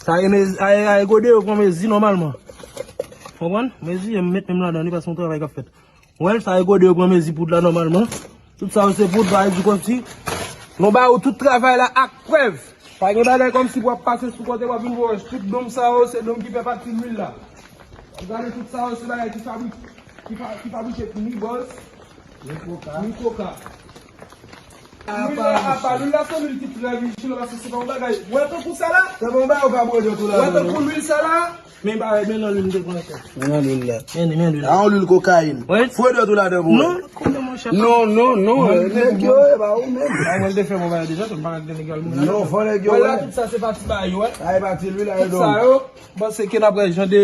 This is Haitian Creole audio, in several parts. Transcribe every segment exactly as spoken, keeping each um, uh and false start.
Sa e mezi, a e, a e gode yo pran mezi nòmalman. Konprann? Mezi, yo met menm ladan li paske yon travay k ap fèt. Wè, sa e gode yo pran mezi poud la nòmalman. Tout sa yo se poud, pa di kòmsi. Nou ba ou tout travay la ak prèv. Pa gen bagay kòmsi pou w ap pase sou kote w ap vin wè tout dòm sa yo, se dòm ki fè pati lwil la. Ou gade tout sa yo, se bagay ki fabri-, ki fa-, ki fabrike ni bòz, ni koka. Ni koka. Lwil la, apa, lwil la se lwil ki trè vijil, paske se pa yon bagay. Wè tankou sa la? Se pa yon bagay ou ka bwè dòt ou la. Wè tankou lwil sa la? Men pa, men nan lwil m te pran sa. Men nan lwil la. Men, men lwil la. A, yon lwil kokayin. Wi. Fwe dòt ou ladan pou wè. Non, konnen monchè. Non, non, non, nèg yo, e pa ou menm. A, mwen te fè mwen bagay deja, m pa ka kite nèg yo al mwen. Non, fò nèg yo wè. Wè la, tout sa se pati ba yo, wè. A, e pati lwil la, tout sa yo, m panse ke n ap wè jan de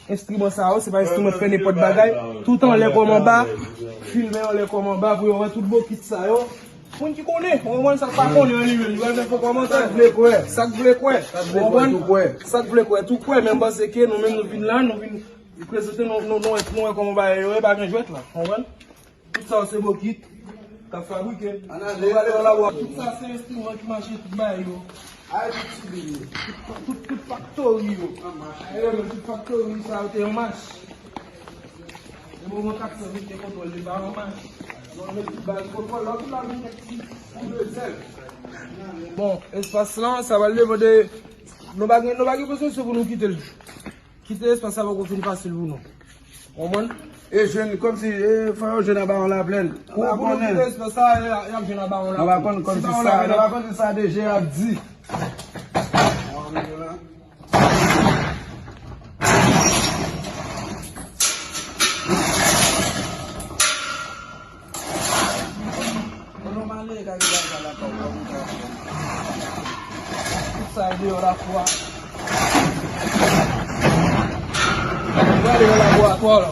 enstriman sa yo, se pa enstriman k fè nenpòt bagay. Tout anlè kòm anba, filme anlè kòm anba pou yo wè tout bokit sa yo. Moun ki konnen, ou konprann, sa k pa konnen anyway, li pral fè fo kòmantè. Sa k vle kwè. Sa k vle kwè. Sa k vle kwè, tou kwè. Sa k vle kwè, tou kwè, men m panse ke nou menm nou vin la, nou vin prezante nou, nou, nou, nou wè kòman bagay yo ye, pa gen jwèt la, ou konprann? Tout sa yo se bokit k ap fabrike. Analize. Nou prale nan labo a. Tout sa se enstriman ki mache, tout bagay yo. Ay, tout ti bil yo. Tout, tout, tout faktori yo. An mach. Ay, yo, tout faktori sa yo te an mach. E bon, mwen kat sa vin te kontwòl li pa an mach. Non, men tout baz kontwòl la, tout la vin tek ti kou de zèl. Bon, espas lan, sa va devan de, nou pa gen, nou pa gen poze sou pou nou kite l. Kite espas sa poko fin fasil pou nou. Konprann? E jwenn kòmsi, e, fò yo jwenn anba yon laplèn. Kou, kou nou kite espas sa, y a, y ap jwenn anba yon laplèn. Nou pa konn kòmsi sa, nou pa konn si sa deja ap di. Bon, nou male ka gen bagay la pa ou pa konn sa. Tout sa e deyò lafwa. Gade nan laboratwa la.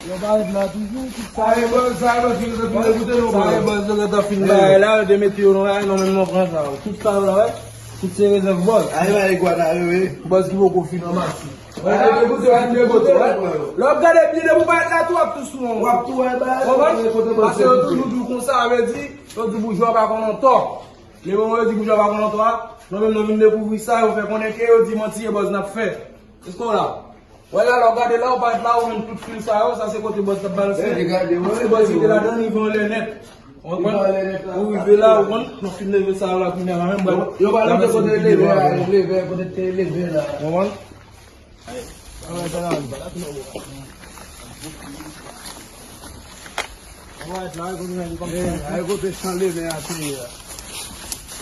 Yo parèt la toujou, tout sa yo. Sa e bòz, sa e bòz ki te fin degoute nou. Sa e bòz yo gentan fin bay la, yo te mete yo nan la, nou menm nou pran sa yo. Tout sa yo la, wè. Tout se rezèv bòz. Ay, bay igwana yo, wi. Bòz ki poko fin anmasi. Wè, depi yo fin degoute, wè. Lè w ap gade byen, depi w parèt la tou, w ap tou sou yon. W ap tou wè, bay. Konprann? Paske yo toujou di w konsa, sa vle di, yo di boujwa pa konn antò. Lè yo di boujwa pa konn antò a, nou menm nou vin dekouvri sa, yo fè konnen ke yo di manti e bòz n ap fè. Èske w la? Wè la, lè w gade la, w parèt la, ou menm tout fil sa yo, sa se kote bòz t ap balanse. Gade, tout bòz ki te ladan, li rive anlè nèt. Ou konprann? Ou rive la, ou konprann? Nou fin leve sa yo la, kounye a la menm, bòz. Yo pa leve kote leve a, leve, kote te leve la. Ou konprann? Ay, ay, kote chan leve a te ye a.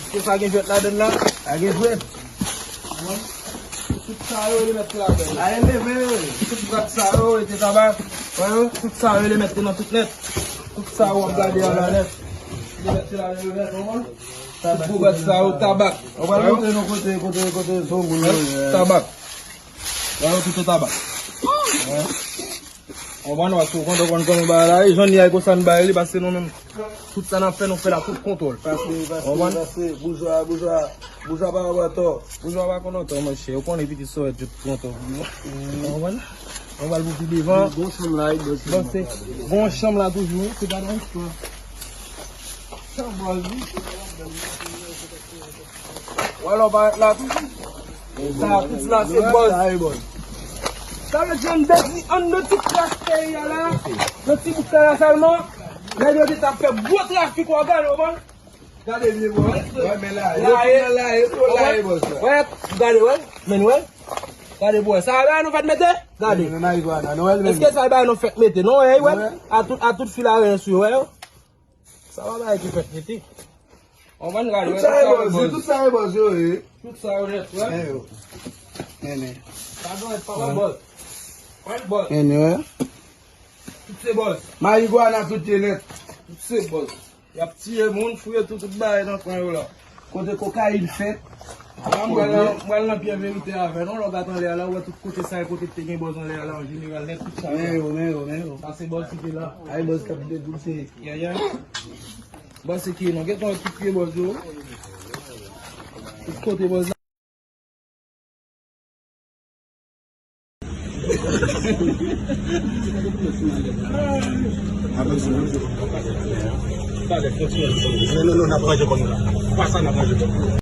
Èske sa gen jwèt ladann la? Pa gen jwèt. Tout sa yo, li mèt te ladann. Ay, leve. Tout brat sa yo, li te tabak. Wè yo, tout sa yo, li mèt te nan tout nèt. Tout sa yo, w ap gade a la nèt. Li mèt te ladann yo nèt, konprann? Tout gwo brat sa yo, tabak. Ou pral montre nou kote, kote, kote Zongoul yo ye. Tabak. Wè yo tout se tabak. Wè. Konprann, paske ou konn, ou konn kòman bagay la ye, jan li a, e konsa n bay li, paske nou menm, tout sa n ap fè, nou fè l ak tout kontwòl. Paske, paske, paske boujwa, boujwa, boujwa pa konn antò. Boujwa pa konn antò, monchè, ou konnen pitit sòrèt yo tout antò pou yo. Konprann? Nou pral pou pi devan. Gon chanm la, wi, bòz. Bon, se gon chanm la toujou, wi, se pa nan istwa. Chanm bòz, wi. Ou wè lè w parèt la toujou. Sa, tout sila se bòz. Sa, e bòz. Sa vle di anndan ti, anndan ti kras peyi a la, nan ti bout sa la sèlman, nèg yo te t ap fè gwo trafik ògàn, ou konprann? Gade vye bòz. Wè, men la, yo la, yo la, e bòz la. Wè, gade, wè, men wè. Gade pou wè. Sa a nou fèk mete? Gade. Men, men, men, men. Èske sa a nou fèk mete? Non, wè, wè. A tout, a tout fil a ren sou yo, wè yo. Sa pa bagay ki fèk mete. On bann gade, tout sa e bòz, tout sa e bòz yo ye. Tout sa yo nèt, wè. Men yo. Men, men. Pa dwèt, pa wè bòz. Wè bòz. Men, men, wè. Tout se bòz. Marigwana tout ye nèt. Tout se bòz. Y ap tiye moun, fouye tout, tout bagay nan kwen yo la. Kote kokayin fèt. La, m pral nan, m pral nan pye verite avè nou. Lè w gade anlè a la, ou wè tout kote sa, kote ki te gen bòz anlè a la, an jeneral, nèt tout sa. Men yo, men yo, men yo. Sa se bòz ki te la. Ay, bòz k ap degoute. Ya, ya. Bòz se ki non, gen tan tout pye bòz yo. Tout kote bòz la. Non, non, non, n ap manje kòm la. Pa sa n ap manje kòm la.